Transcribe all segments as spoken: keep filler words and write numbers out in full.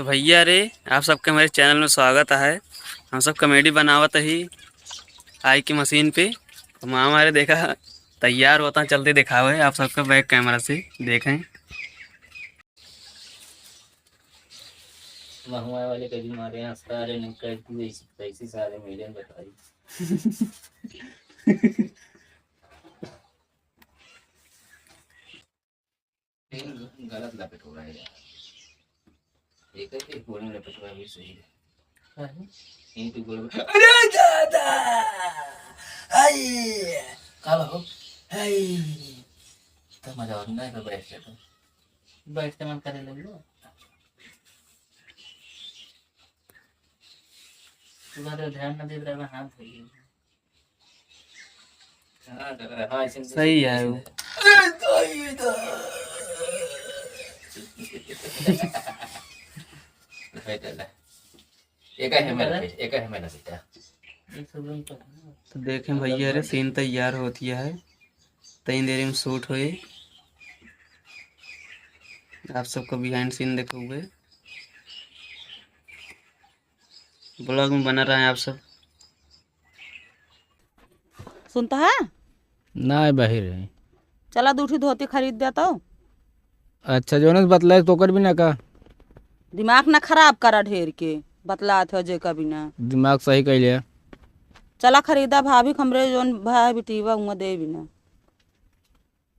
भैया रे, आप सबके हमारे चैनल में स्वागत है। हम सब कॉमेडी बनावत ही आई की मशीन पे। तो मामा रे देखा तैयार होता, चलते दिखावे आप सबके बैक कैमरा से देखें। महुआ वाले कभी मारे हैं, सारे नहीं कर दी, ऐसी, ऐसी सारे मिले बताई। गलत लपेट हो रहा है यार। एक है कि गोल में लपेट हो रहा है, वही सही है। हाँ। यहीं पे गोल में, अरे दादा! हाय! काला हो? हाय! तो मजा और नहीं, तो बैठ जाता। बैठ के मन करे लगे। तू तो ध्यान न दे रहा, हाथ धो लिया। हाँ, ऐसे सही है वो। एक है मेरा, एक है मेरा सीधा। तो देखें भैया रे, सीन तैयार होती है, तई देरी में शूट होए। आप सबको बिहाइंड सीन देखे हुए ब्लॉग में बना रहे हैं आप सब। सुनता है? ना, बाहर है। चला, दू ठो धोती खरीद दे तो। अच्छा, जोनस बतलाए तो ओकर भी ना का? दिमाग ना खराब करा ढेर के, बतलात हो जे का बिना। दिमाग सही कैले। चला खरीदा भाभी, हमरे जोन भाई बिटीवा उमा दे बिना।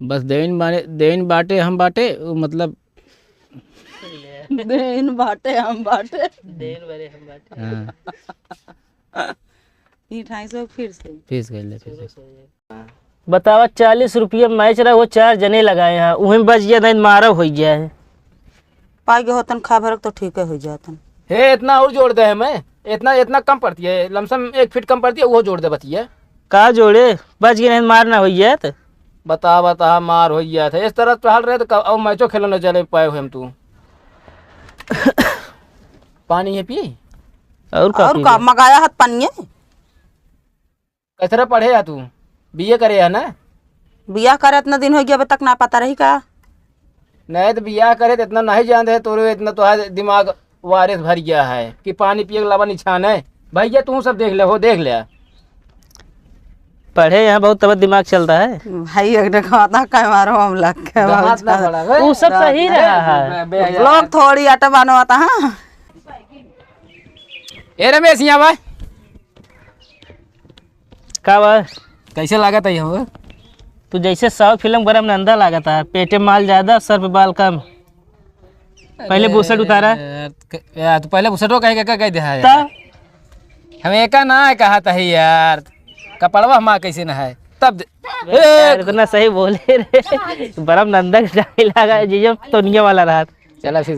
बस देइन बाटे, देइन बाटे हम बाटे, उ मतलब देइन बाटे हम बाटे। देइन बाटे हम बाटे। हाँ। ई ढाई सौ फिर से। फिर से कर ले, फिर से। बतावा, चालीस रुपया मैच रहा, वो चार जने लगाए हैं, उहें बच गया, नहीं मारा हो गया है। पाई के होतन खा भरक तो ठीक है, हो जातन। हे, इतना और जोड़ दे हमें, इतना, इतना कम पड़ती है, लमसम एक फीट कम पड़ती है, वो जोड़ दे बतिया। का जोड़े? बच गए नहीं, मार ना होई जात। बता, बता, मार होई जात है। इस तरह तो हाल रहे तो कब, अब मैचो खेलो न चले पाए हुए हम तू। पानी है पी? और का और पी का? ले? मगाया हाथ पानी है। कैसे रे पढ़े है तू? बीए करे है ना? बियाह करे इतना दिन हो गया, अब तक ना पता रही का? नहीं तो बियाह करे तो इतना नहीं जानते है, तोरे इतना तो है दिमाग वारिस भर गया है कि पानी पिए के अलावा निछान है। भैया तू सब देख ले हो, देख ले। पढ़े यहाँ बहुत तब दिमाग चलता है। भाई एक देखा था कह मारो हम लग के बहुत बात ना ज्यादा। बड़ा बे। वो सब सही रहा है। बे, बे, ब्लॉग थोड़ी अटवानो आता, हाँ। ए रमेश, यहाँ बा। का बा? कैसे लागत है हो? तू जैसे साउथ फिल्म गरम नंदा लागत है, पेटे माल ज्यादा, सर पे बाल कम। पहले अरे बुशर्ट उतारा। यार, क-, यार, तू पहले बुशर्टो कहे के, का कह दे है यार? ता? हम एका ना है कहा था ही यार, कपड़वा हमार कैसे ना है, तब दे-, यार, ए, इतना सही बोले रे, गरम नंदा के डायलॉग है, जीजम तोनिया वाला रहा। चला फिर।